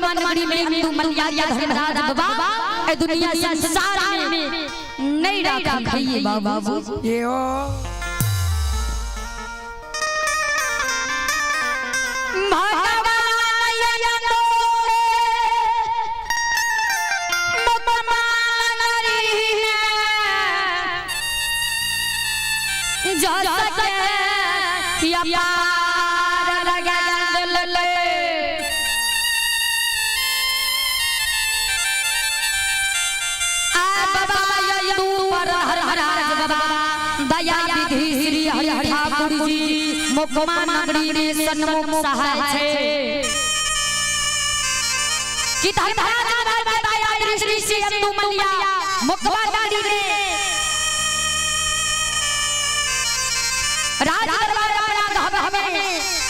मुकमा नगरी में अंदू मलिया के धर्मराज बाबा ए दुनिया संसार में नहीं राखल बाबू। ये हो ठाकुर जी मुकमा नगरी में सन्मुख सहाय छे कि धर्मराज बाबा दया दृष्टि से अंदू मलिया मुकमा नगरी में राज दरबार अपना घर में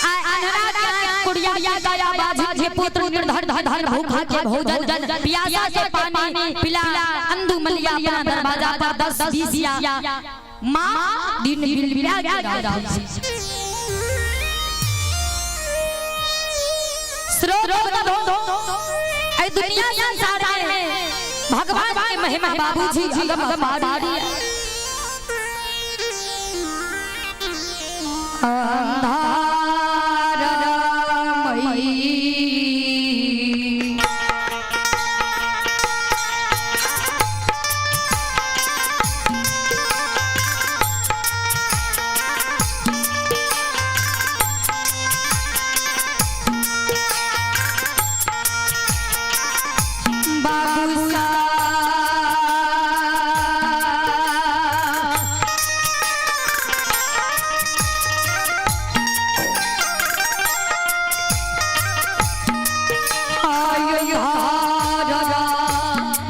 अनहरा के कुड़िया दया बाजी के पुत्र निर्धर धन भूखा के भोजन प्यासा के पानी पिला अंदू मलिया अपना दरवाजा पर 10 20 माँ दिन बिल बिला दुनिया संसार में भगवान के महिमा बाबूजी अगम अपारी अंधार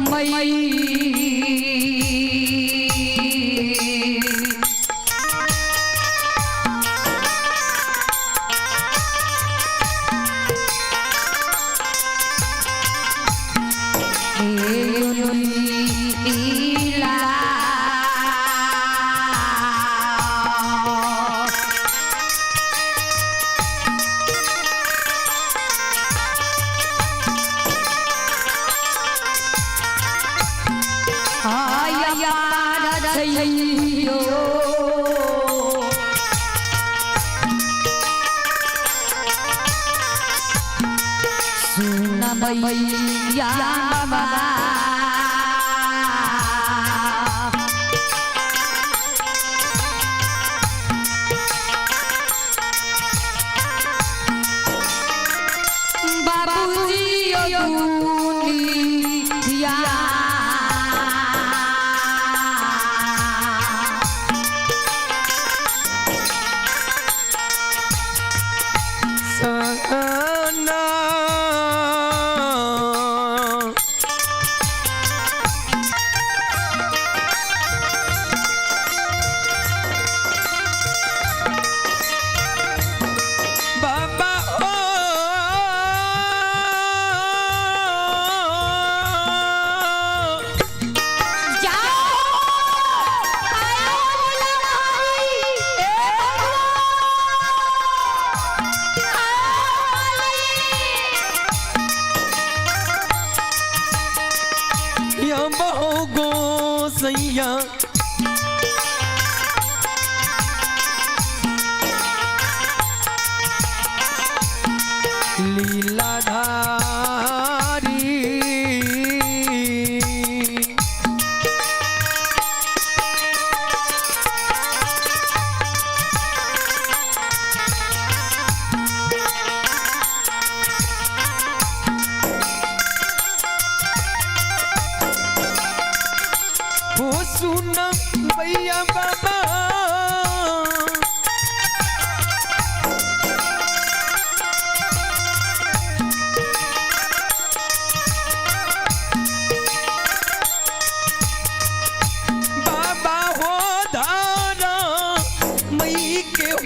मई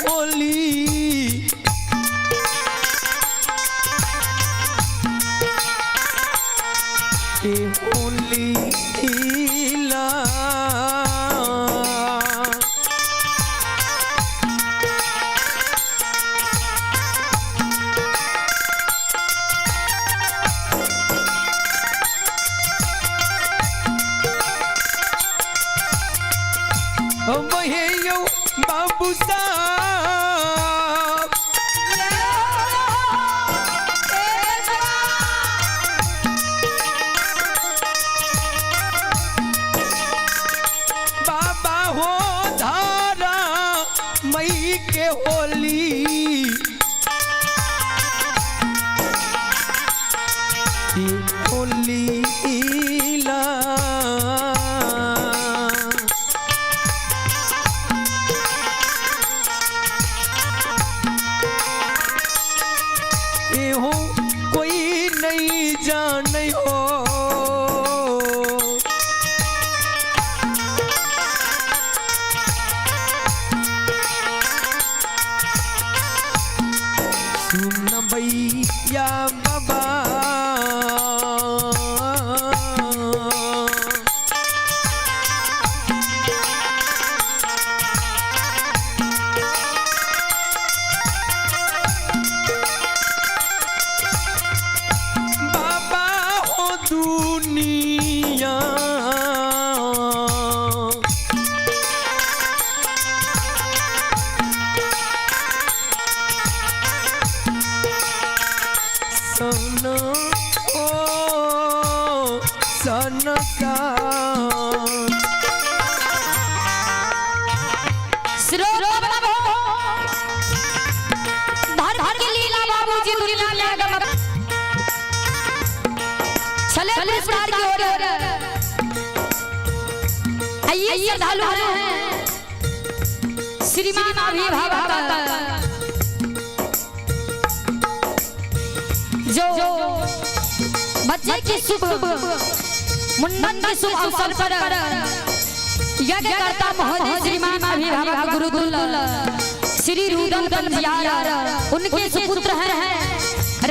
होली। सब। बाबा हो धारा मई के होली ई होली ला। एहो कोई नहीं जाने हो। सुन भैया बाबा बाबा हो दुनिया सन ओ सनकार। श्लोक बाबू धर धर के लीला बाबूजी दुनिया में आगम छले पुरस्कार की ओर आइए श्रद्धालु हैं श्रीमान अभिभावक जो बच्चे की शुभ मुंडन के शुभ अवसर पर यज्ञ करता महोदय श्रीमान अभिभावक गुरुकुल श्री रुदल पंजियार उनके सुपुत्र हैं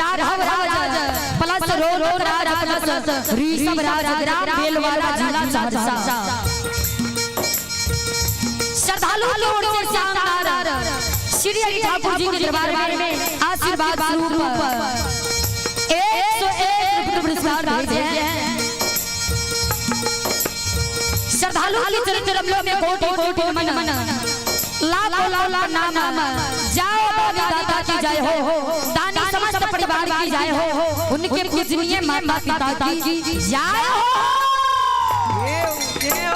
राघव राज प्लस रोल राज प्लस ऋषभ राज ग्राम बेलवाड़ा जिला सहरसा। श्रद्धालु की ओर से शानदार श्री हरि ठाकुर जी के दरबार में आशीर्वाद स्वरूप 101 रुपये पुरस्कार भेजे हैं। श्रद्धालु के चरण में कोटि कोटि नमन लाखों लाख नाम। जाओ दानी दाता की जय हो, दानी समस्त परिवार की जय हो, उनके पूजनीय माता पिता की जय हो। देव देव।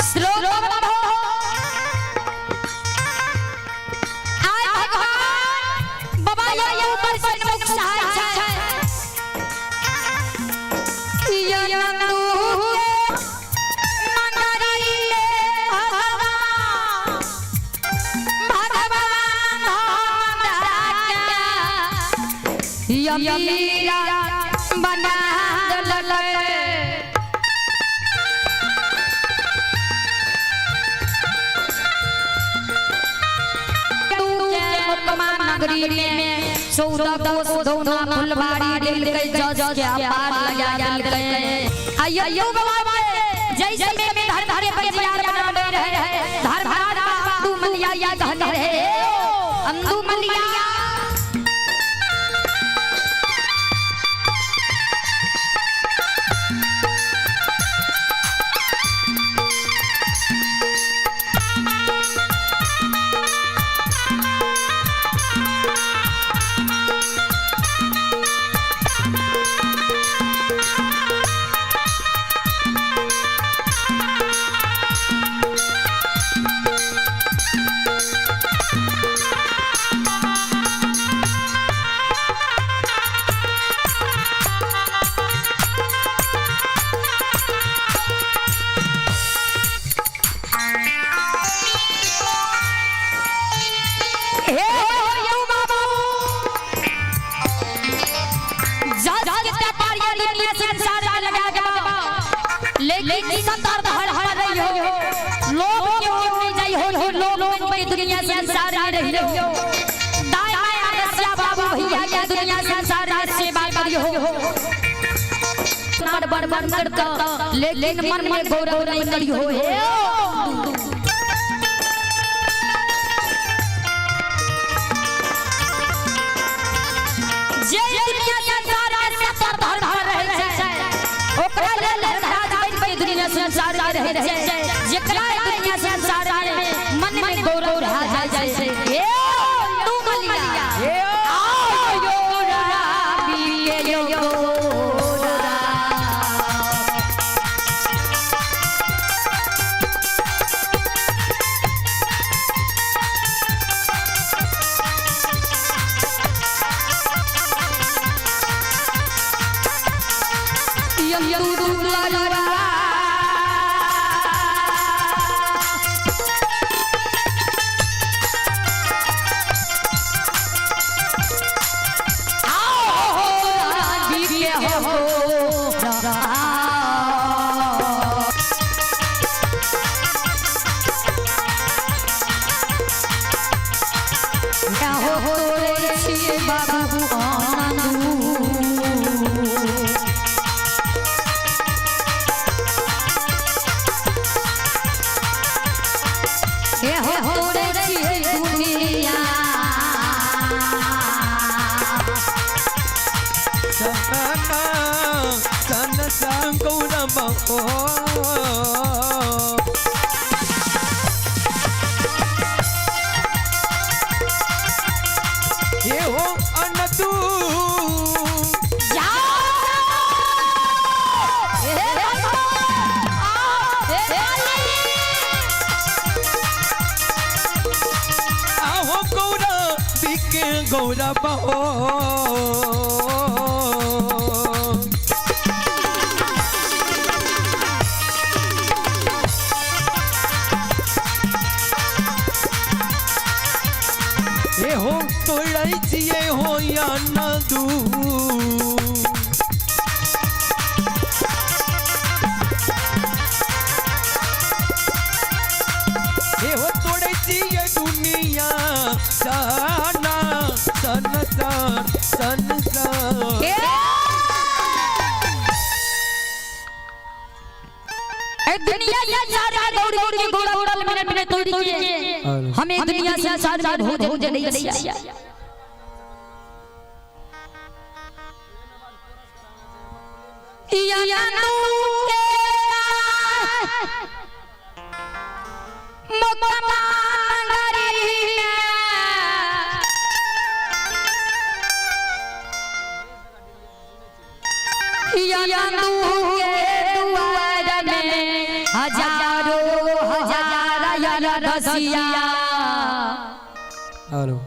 श्लोक बाबा आय भगवान बाबा ये ऊपर से मुख सहाय छै ये नंदू मंगरी ले भगवान भगवान हमरा के यमीरा बना देलकै। नगरी में 14 कोस दौना फुलवाड़ी दिलकै जज के पार लगा दिलकै। आइयो बाबा जैसे में धर धर के परिवार बनाने रहे धर धर अंदू मलिया या कहने रहे अंदू मलिया। हे हो you बाबू, जज के पारिया दुनिया संसार में लगा के बाबा, लेकिन संसार हर हर रही हो, लोग के क्यों नहीं जाई हो, लोग में दुनिया संसार में रही हो। दाएं बाएं अरसिया बाबू भैया के दुनिया संसार में सेवा करी हो, बड़ बड़ बड़ करता, लेकिन मन में गौरव नहीं करी हो। हे जे दुनिया संसार में सत्तर धर्म पर रहै छै, ओकरा लेल धर्मराज बनि के दुनिया संसार में रहै छै, जेकरा दुनिया संसार में मन में गौरव रह जाइ छै। हे तू मलिया आओ यो राबी यो रा। बाबू आनंद। हे हो रे छियै दुनिया। सना सन सन गौरव हो। हे हो अनतू। जा हे बाबा, हे माली। आहो गौरा बिके गौरव हो। हे हो तोड़ै छियै हो या न दू। हे हो तोड़ै छियै दुनिया सना सन सन सन सन। हे ए दुनिया संसार में दौड़ दौड़ के गोड़ा उड़ल मिनट मिनट तोड़ के हमें दुनिया संसार में भोजन नहीं छियै। या नू के मुकमा नगरी में, या नू के दुआर में हजारों हजार या रसिया। Hello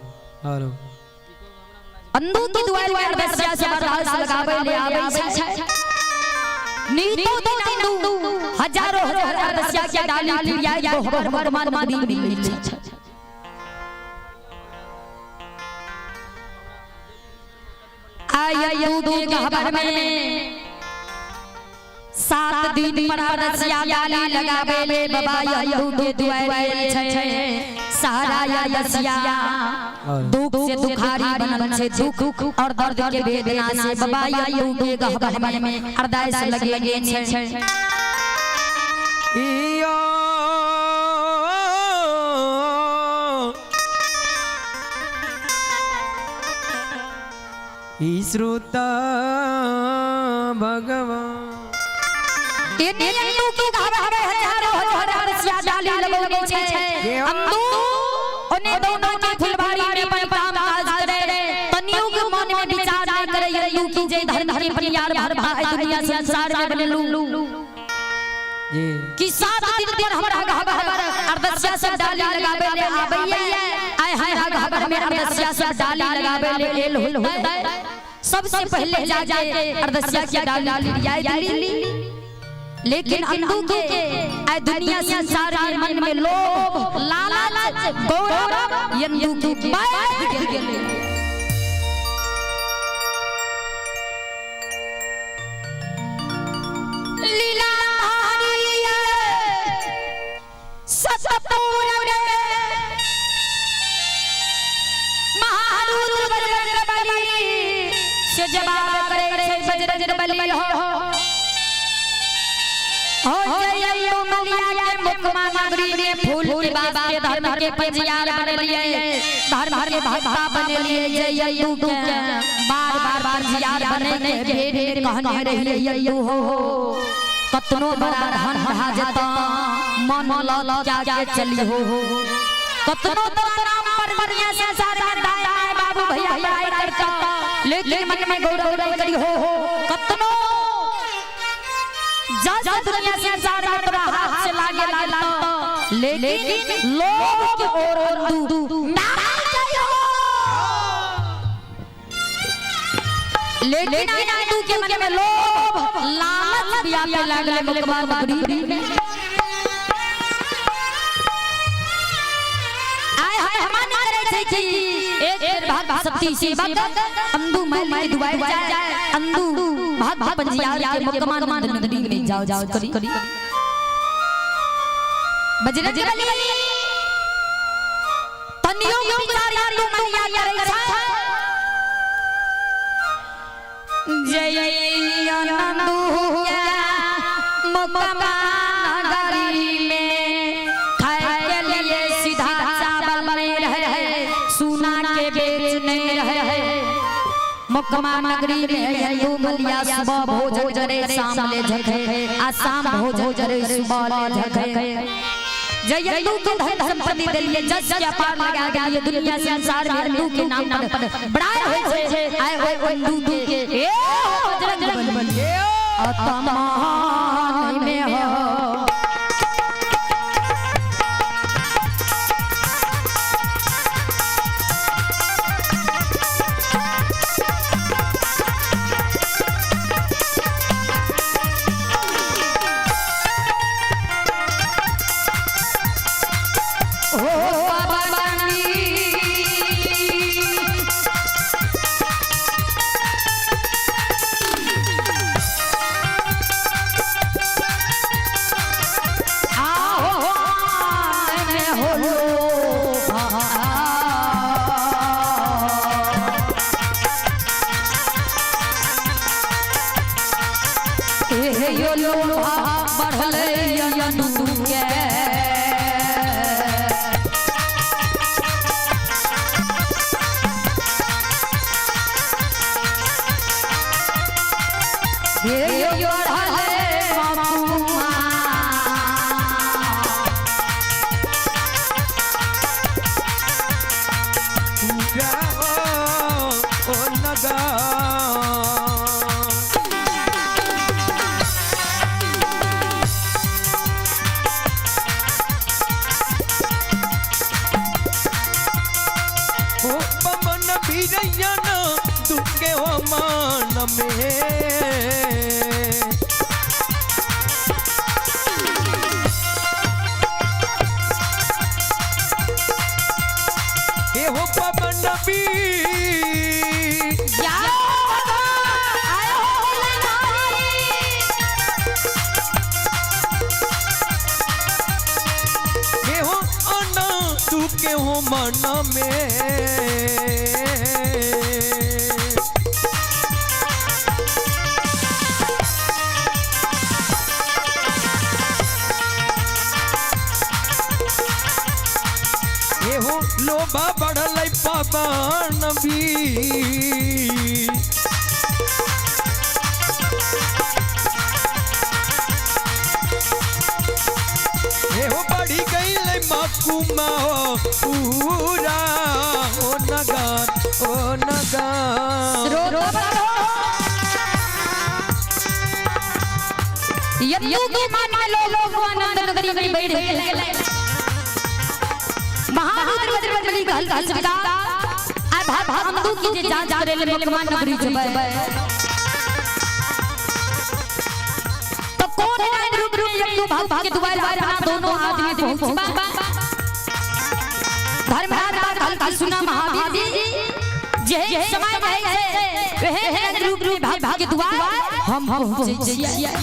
hello. अंधू के दुआर में अरदसिया से बरदास लगावे ले आवे छै, नीतो दिन अंधू हजारों हजार अरदसिया के डाली फिरिया गोहबर भगवान मान मिल छै। आय अंधू के गहबर में 7 दिन पर अरदसिया डाली लगावे ले बाबा अंधू के दुआर छै, सारा अरदसिया दुख से दुखारी बनल छै, दुख और दर्द के वेदना से बाबा अंधू के गहबर में अरदास लगे छै। इया ई श्रोता भगवान। एने अंधू के गहबर में हजारों हजार अरदसिया डाली लगौने छै, अंधू ओने दोनों के फुलबाड़ी में अपन काम काज करे, तनियो के मन में विचार न करे अंधू की जे धर्म के परियार भर भाई दुनिया संसार में बनलू जी कि 7 दिन पर हमरा गहबर अरदसिया सब डाली लगावे ले आबैया, आय हाय गहबर में अरदसिया सब डाली लगावे ले एल होतै, सबसे पहले जा जाके अरदसिया के डाली लियाई दिली। लेकिन अंधू के आय दुनिया संसार के मन में लोभ लालच गौरव यंदू के बैठ गेलै। लीला हरिया सतपुर में महारुद्र बजरंग बली से जवाब करे छै बजरंग बली हो हो जय मलिया के मुकमा नगरी में फूल के वास्ते धर्म के पंजियार बनेलिए, धर्म के भक्ता बनेलिए। जय यदु के बार बार पंजियार बने के भेड़ भेड़ कहने रहिए यदु हो कतनो बड़ा धन भा जेता मन ल के चली हो, कतनो तोरा नाम पर दुनिया संसार में दाएं बाएं बाबू भैया बड़ाई करता लेकिन मन में गौरव नहीं करी हो, कतनो जस दुनिया संसार में तोरा हाथ से लागे लागता लेकिन लोभ के ओर अंधू नहीं जाइयो। लेकिन अंधू के मन में लोभ लालच व्यापे लागले मुकमा नगरी में। आय हाय हमान करे छै कि एक बेर भाग सती सेवक अंधू मैल के दुआर जाए, अंधू भाग भाग पंजियार के मुकमा नगरी में जाओ जाओ करी बजरंग बली तनियो विचार अंधू मैया करे छै। जय अंधू मुकमा नगरी में खाए के लिए सीधा चावल में रहे, सोना के बेच नहीं रहे। मुकमा नगरी में यदु मलिया सुबह भोजन करे शाम ले झके, आ शाम भोजन करे सुबह ले झके। जय यदु के धन संपत्ति देलिए जस के पार लगा गया दुनिया संसार में यदु के नाम पर बड़ाई होय छै। आय ओय यदु के ए बजरंग बली अतमान में हो में हो पवन वीर हो अना तू के हो मन में हो लोभा बढ़ल पवन वीर हो बढ़ी गई मकुमा हो पूरा ओ नगान ओ नगान। यदु के मन में लोग आनंद नगरी में बैठ गए। महारुद्र बजरंग बली कहल सरकार आ भाग अंधू की जे जांच करे ले मुकमा नगरी जबै तो कौन घोर रूप में यज्ञ भक्त के द्वार अपना दोनों आदमी पहुंचबा। धर्मराज बात हल्का सुना महावीर जी, जे समय रहे है वह रूप में भक्त के द्वार हम पहुंचे छियै।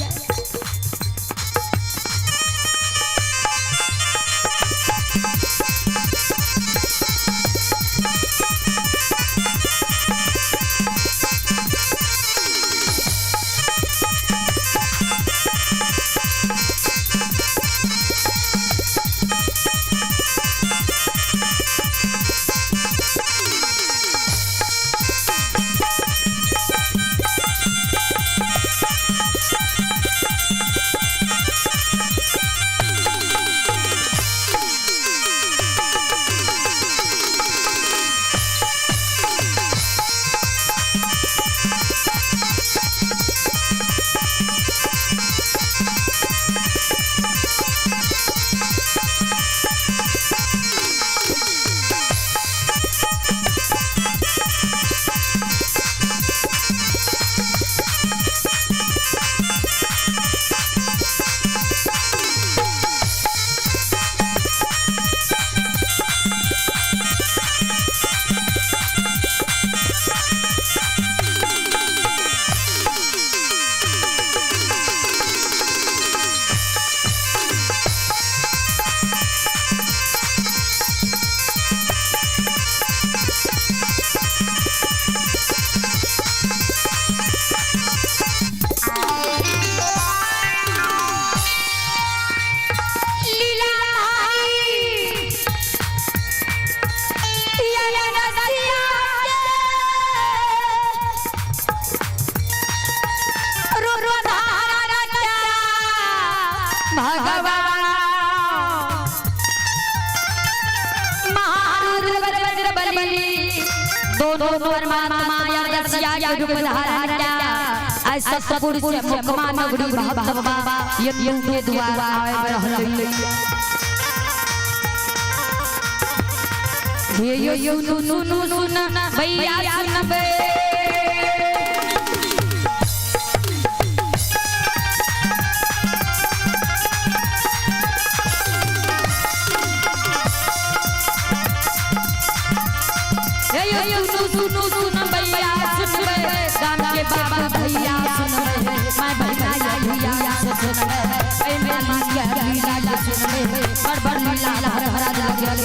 दोनों परमात्मा या रसिया के रूप धारण किया। ऐसा सतपुरुष मुखमा नगरी भक्त बाबा यज्ञ के द्वार आए रहले। हे यो सुनु सुनु सुन भैया सुनबे, सुनु सुन भैया सुनबे, गाम के बाबा भैया सुनबे, मैं भैया भैया सुनबे, ऐ माली के लीला सुनबे, बड़ बड़ लीला हर हर लगल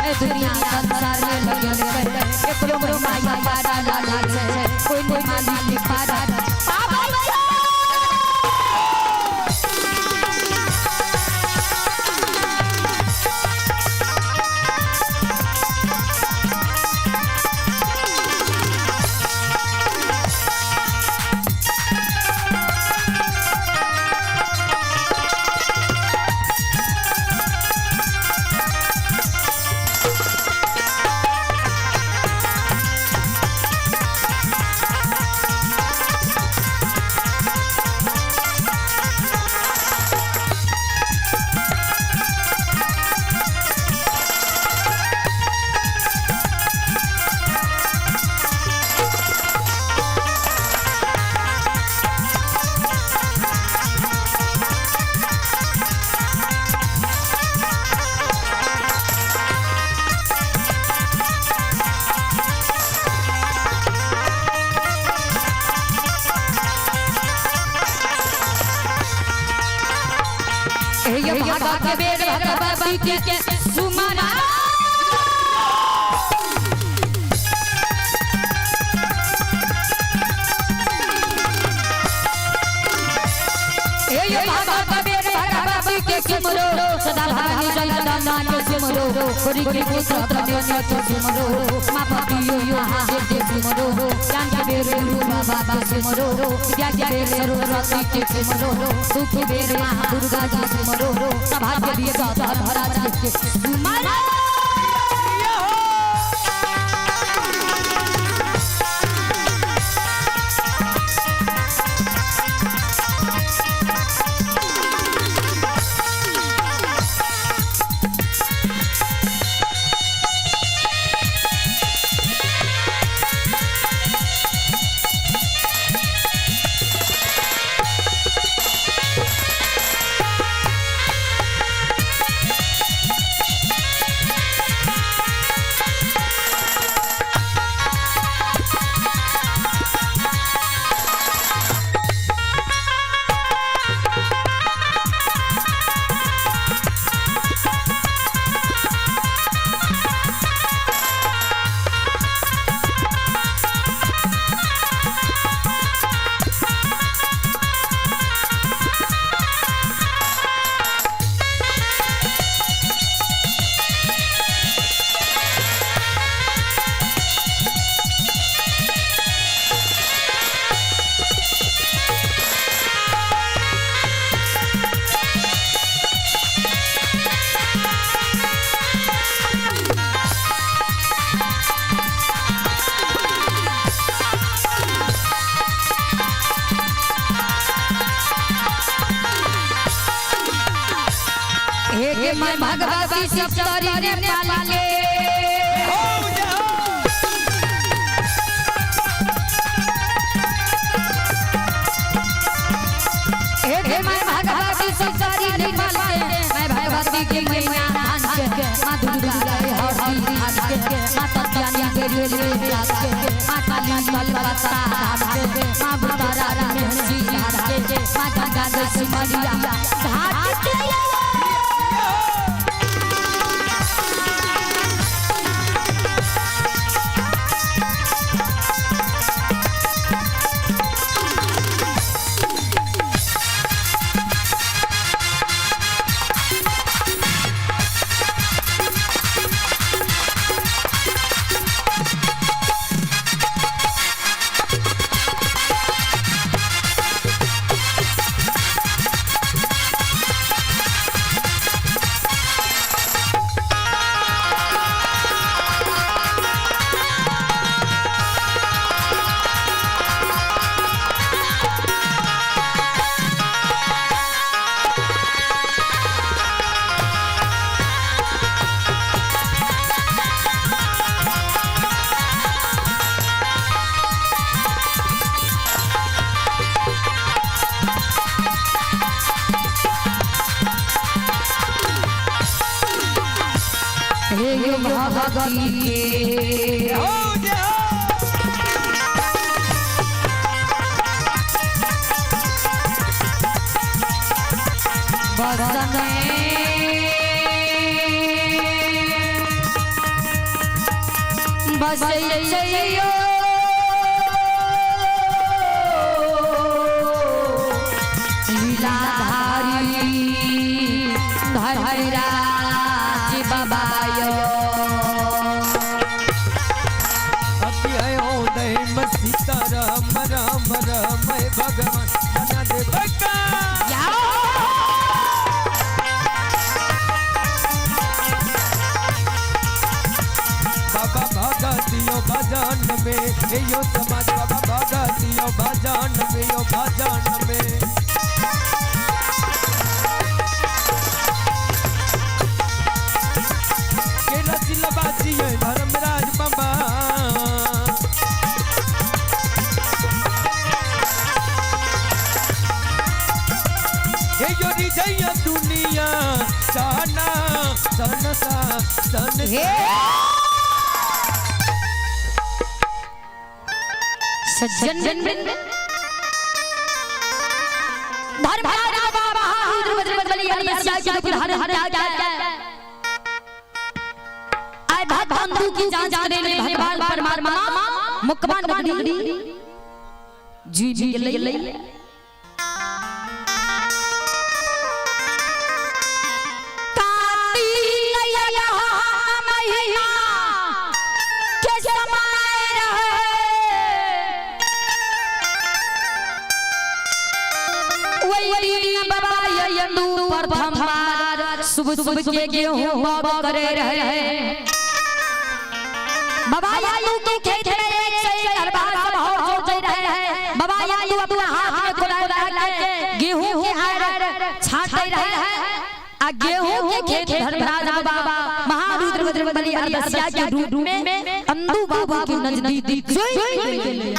ए दुनिया संसार में लगल एकरो माया पारा लाला छै, कोई कोई माली के पारा बाबा। ये भागा के बेर भगवती के सुमना ये भागा के बेर भगवती के सुमरो, सदा भागी जगदम्बा के सुमरो, हरि के पुत्र कन्या के सुमरो, मां पतियो यो महादेव के सुमरो, ज्ञान के बेर गुरु बाबा के सुमरो, विद्या के बेर सरस्वती के सुमरो, सुख के बेर मां दुर्गा जी सुमरो, सभा के बेर धर्मराज के सुमरो। भगवती सप्तरी नेपाल के। हो जाओ। हे मैं भगवती सप्तरी नेपाल के, मैं भगवती के मैया धान के, माँ दुर्गा के हरदी धान के, माँ तत्यानी के रेलवे जात के, माँ काली कलकत्ता धाम के, माँ बुतारा मेहसी धाम के, माँ गंगा के सिमरिया घाट के। हे यो भगवती के हो जाओ। बसने बसैयो लीलाधारी धर्मराज बाबायो। अति अयोदय सीता राम राम राम भगवान बना दे बका। बाबा भगतियो भजन में हे यो समाज, बाबा भगतियो भजन में, यो भजन में। के रचिल बाजी धर्मराज बाबा। हे योरी जय दुनिया साना सन सा सन हे सज्जन धर्मराज बाबा महारुद्र बजरंगबली हरि सिया के हर हर आए भक्त की जांच करने भगवान परमात्मा मुकमा नगरी जी जी गेलै। कार्तिक महीना के समय रहे, वही बाबा यंदू प्रथम बार सुबह सुबह के गेहूं बाग करे रहे। बाबा यंदू के खेत में एक से एक अरबार सब हर जोते रहे हैं। बाबा यंदू अपना हाथ में कुदाल के गेहूं के आड़ छांटे रहे हैं। आ गेहूं के खेत धर्मराज बाबा महारुद्र बजरंगबली अरदसिया के रूप में अंदू बाबा के नजदीक जोई गेले।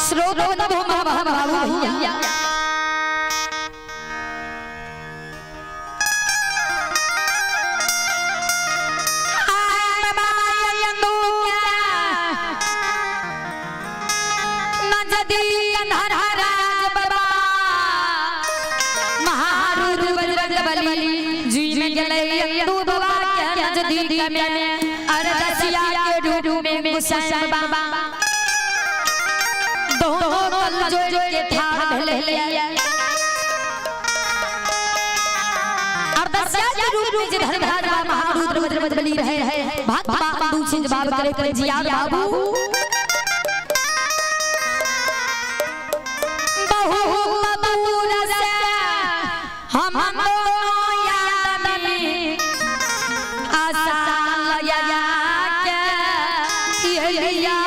श्लोक नभो महाबाबू भैया। महारुद्र बजरंगबली जी में गेलै अंदू बाबा के नजदीक में अरदसिया के रूप में गुसाई बाबा दोनों कल जोड़ के ठाड़ भेलै। अरदसिया के रूप में जे धर्मराज महारुद्र बजरंगबली रहे भक्त अंदू से जवाब करे करे जिया बाबू बहुत दूर से हम दोनों आदमी आशा लया के लिया।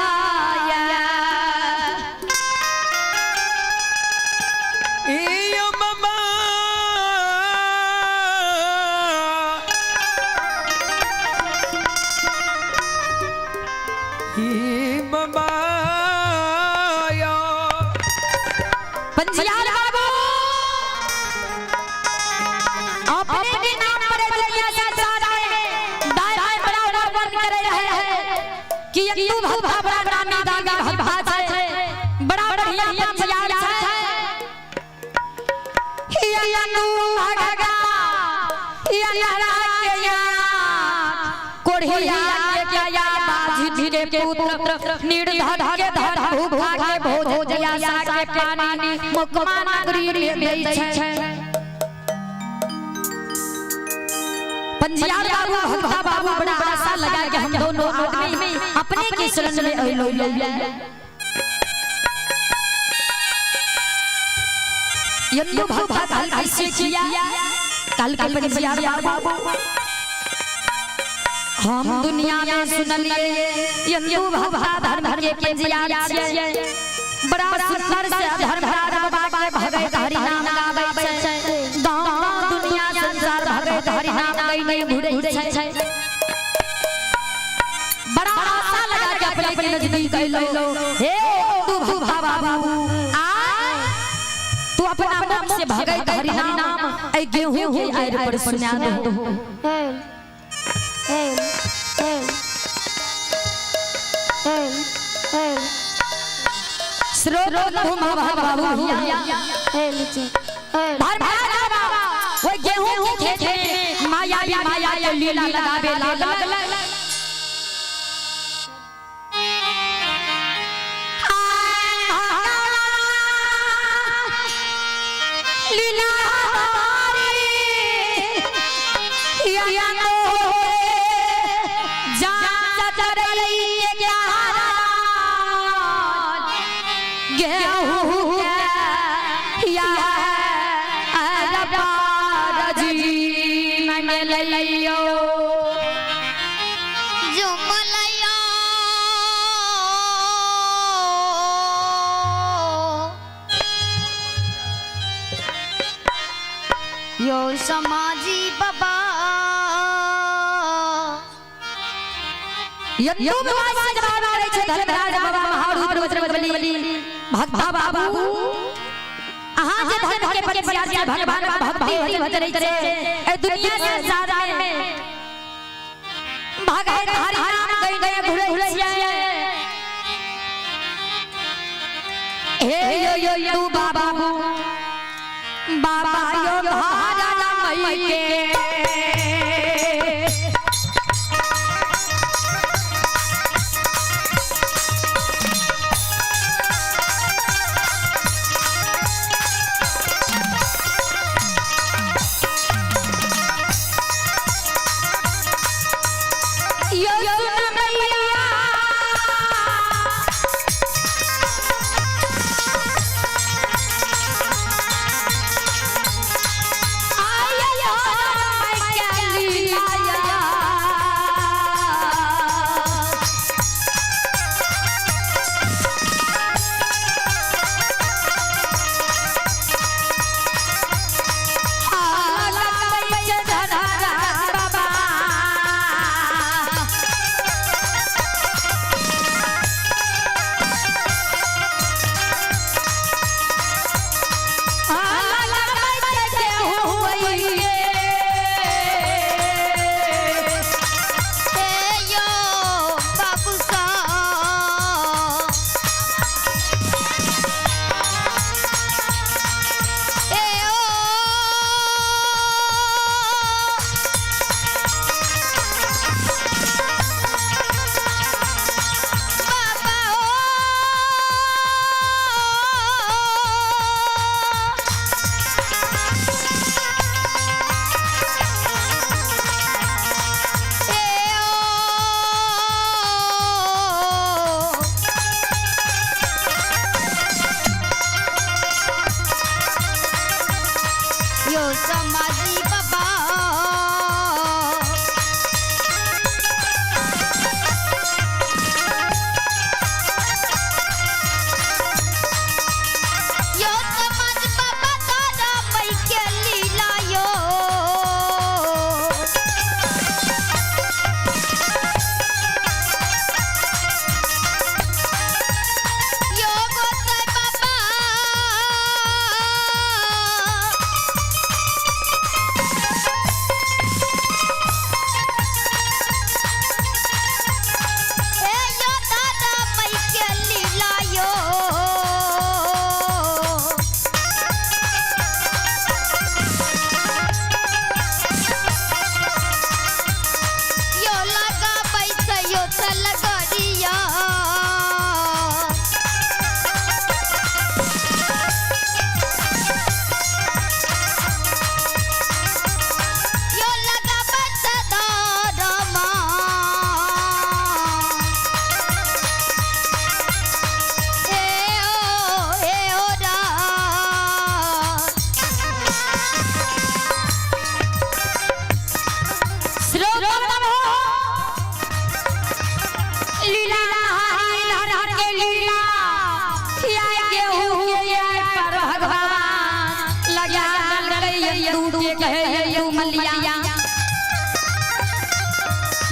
कि यंदू भक्ता बड़ा नामी दामी भक्ता छै, बड़ा बढ़िया पंजियार छै। यंदू भगता यनरा के यार कोढ़िया के या बाझ के पुत्र निर्धन के धन भूखा के भोज आशा के पानी मुकमा नगरी में दै छै। पंजियार बाबू भगता बाबू बड़ा आशा लगा के हम दोनों आदमी अपने के शरण में अइलो। यंदू भगता काल कैसे किया काल के पंजियार बाबू हम दुनिया में सुनलिए यंदू भगता धर्म के पंजियार छियै, बड़ा सुंदर से धर्मराज बाबा के भगत हरि नाम गाबै छै, गांव गांव दुनिया संसार भगत हरि नाम गइने घुरै छै। बड़ा आशा लगा के अपने अपने नजदीक अइलो। हे तू भगता बाबू आ तू अपना मुख से भगत हरि नाम ए गेहूं के आयर पर सुना दो। L L L L स्रोत बाबू भैया एल नीचे एल धर्मराज बाबा वो गेहूं के खेत में माया माया के लीला लगावे लागल। लीला या नो जा चरई के गेहूं के या जी मैं लइयो जो मलया यो समाजी बाबा यंदू बाबा से जवाब आ रहे छे धर्मराज बाबा महारुद्र बजरंगबली भक्ता बाबू अहाँ जे धर्म के पंजियार छै भगवान भक्ति भजन करै छै ए दुनिया संसार में भगत हरि नाम गई गए घुरै छियै। हे यो यो यंदू बाबू बाबा यो धारा मई के यो सुन मैया आय यो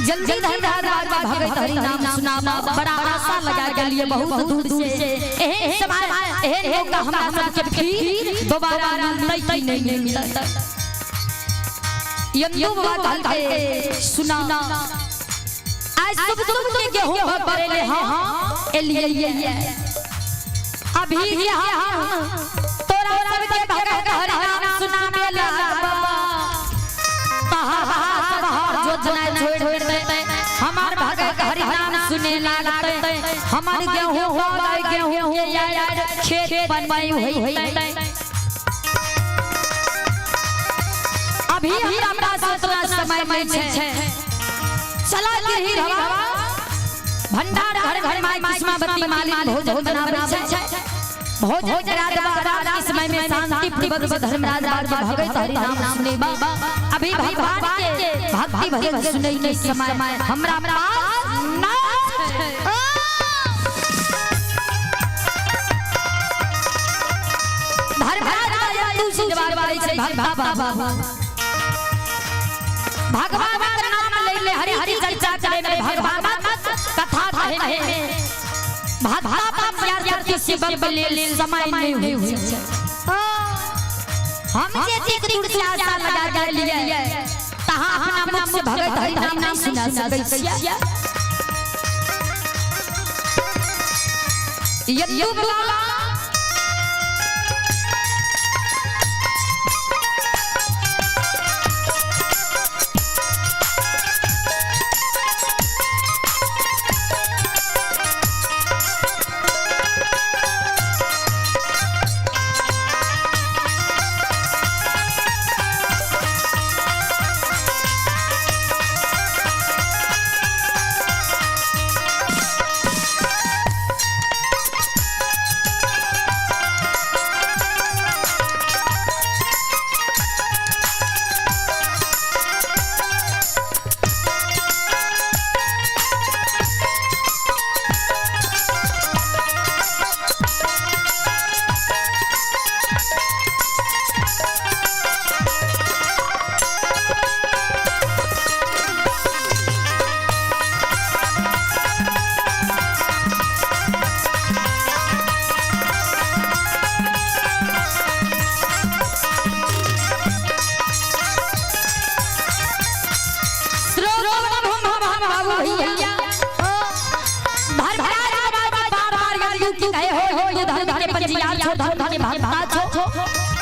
जल्दी धर्मराज के भगत हरि नाम सुनावा। बड़ा आशा लगा के लिए बहुत दूर से एहन समय एहन मौका हमरा सबके फिर दोबारा मिलतै नहीं मिलतै। यंदू बाबा कहलकै सुना आज शुभ शुभ के गेहूं भरेले। हां हां एलिए अभी जे हम तोरा सबके भगत हरि नाम सुनावे लागबा जोजना छोड़ देते हमार भगत हरि नाम सुने लागते हमार गेहूं हो गए गेहूं के यार खेत बनवाई होई। अभी हमरा पास उतना समय नहीं छै। चला गिरही रवा भंडार घर घर माई किस्मावती मालिक भोजन बनाबै छै। भोजन करा देबा रात के समय में शांति पूर्वक धर्मराज के भगत हरि नाम सुनेबा। अभी भगवान के भक्ति भजन सुनै के समय हमरा पास ना छै। धर्मराज यंदू से जवाब करै छै भगवा बाबू भगवान के नाम ले ले हरि हरि चर्चा करे में भगवान कथा कहे में भगवा पाप यार के सेवक लेल समय नहीं हुई छै। हम जे एक दूर से आशा लगा के लिए तहां अपना मुख से भगत हरि नाम नहीं सुना सकै छियै। यदु बाबा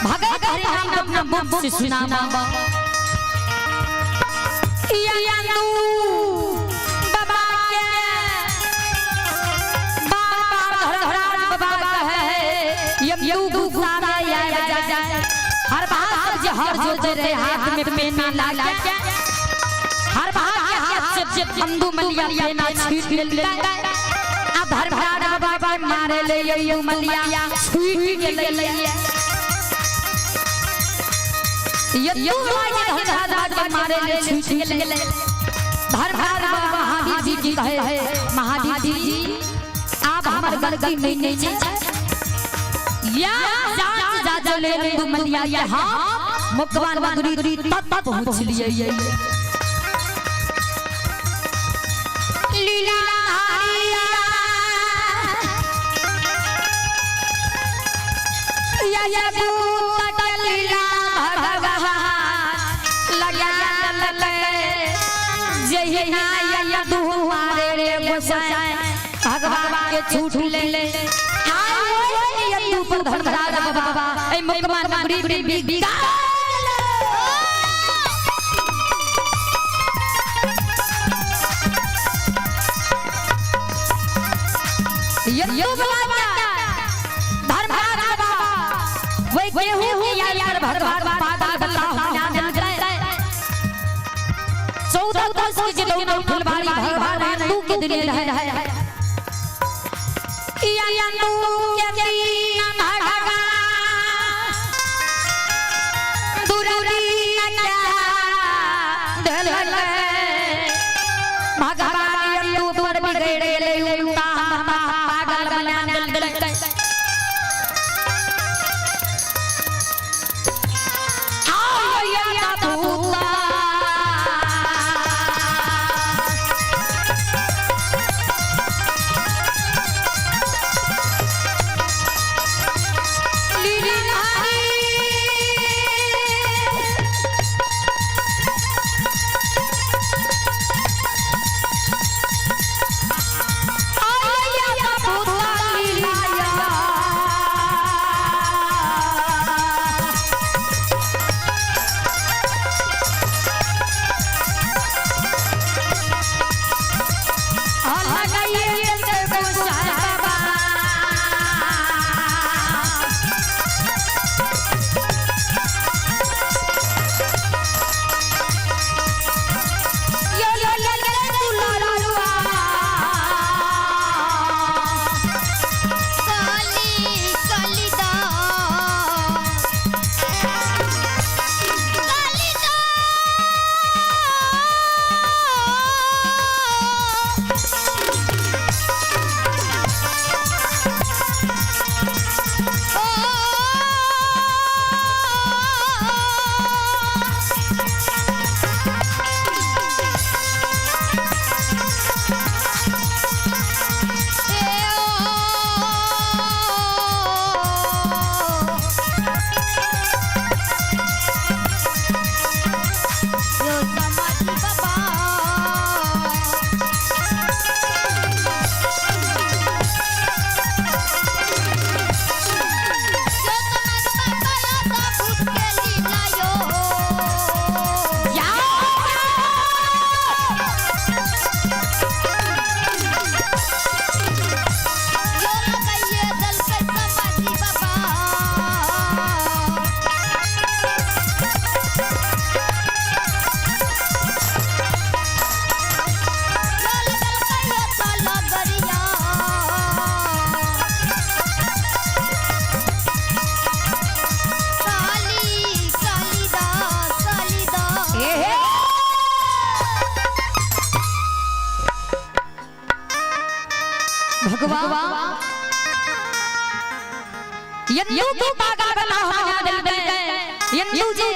भगत हरि नाम अपना मुख से सुनावा। यंदू बाबा के बार बार धर्मराज बाबा कहे यंदू गुस्सा में आ जाए हर बार जे हर जो रे हाथ में पेना ला के हर बार के हाथ से अंदू मलिया पेना छीन ले आ धर्मराज बाबा मारे ले यंदू मलिया छीन के ले यदु के धर्मराज के मारे ले छीन के ले। धर्मराज बाबा महावीर जी की कहे महावीर जी आप हमर गलती नहीं नहीं छै या जांच जा ले यंदू मलिया के हां मुकवा नगरी तक पहुंच लिए। लीला या यदु लीला भगवान लगा लले जहिना यदु मारे रे गोसाई भगवान के छूट ले ले आए यदु पर धर्मराज बाबा ए मुकमा नगरी में बिका यदु बाबा धर्मराज बाबा वही गेहूं के यार भगवान पागल बता होना जनता 14 वर्ष के दोनों फुलवारी भगवान तू के दिन रहे या तू के दिन भगवान दुररी क्या धल भगवान तू पर बिगड़े ले उल्टा पागल बना दल भगवान यंदू की पागा बना बना दिल में यंदू जी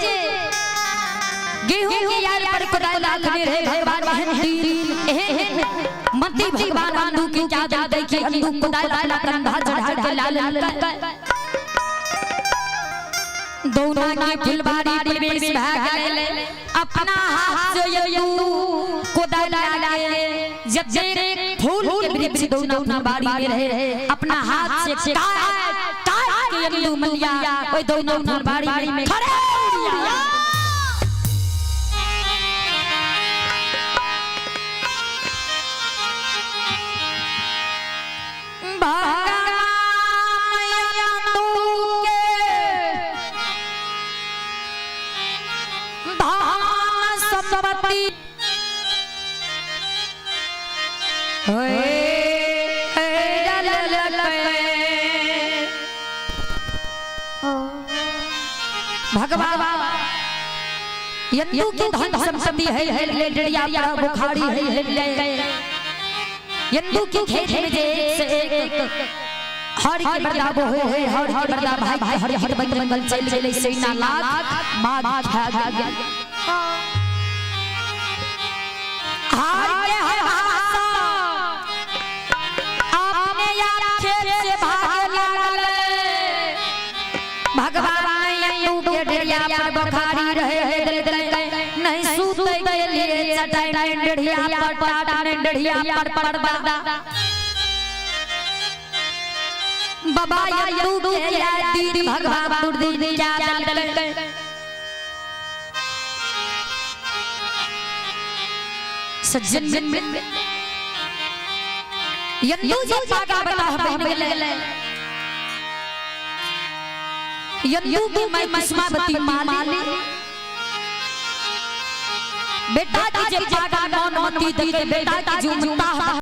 गेहूं के यार पर कुदाल लाखने रहे भगवान महंती एहन मती भगवान अंदू की क्या दिल देखी अंदू कुदाल अपना कंधा चढ़ा के लाल लाल कर दोनों की फुलबाड़ी प्रवेश भाग गए अपना हाथ से यंदू कुदाल लाके जब देख फूल के वृक्ष दोनों बाड़ी में रहे अपना हाथ से काट काट के यंदू मलिया ओए दोनों फुलबाड़ी में खड़े हो गया। भगवान यंदू के धान संपत्ति होए भगवान यंदू की धन संपत्ति है है डड़िया पर बुखारी है है यंदू की खेत में जे एक से एक हर के बरदा वो होए हर के बरदा भाई भाई हर हर बंद बंगल चल चले सेना लाख माग खा गया हार के हर हासा अपने आप खेत से भागे लागल। भगवान यंदू के डरिया पर बखारी रहे है दिल दिल नहीं सूते के लिए चटाई में डढ़िया पर टाट में डढ़िया पर पर्दा बाबा यंदू के याद भगवान दुर्दिन क्या दिल दिल सज्जन यंदू जी पागा बता बहन गेले यंदू की मैं किस्मावती माली बेटा की जे पागा नौनमती दे बेटा की झूमता।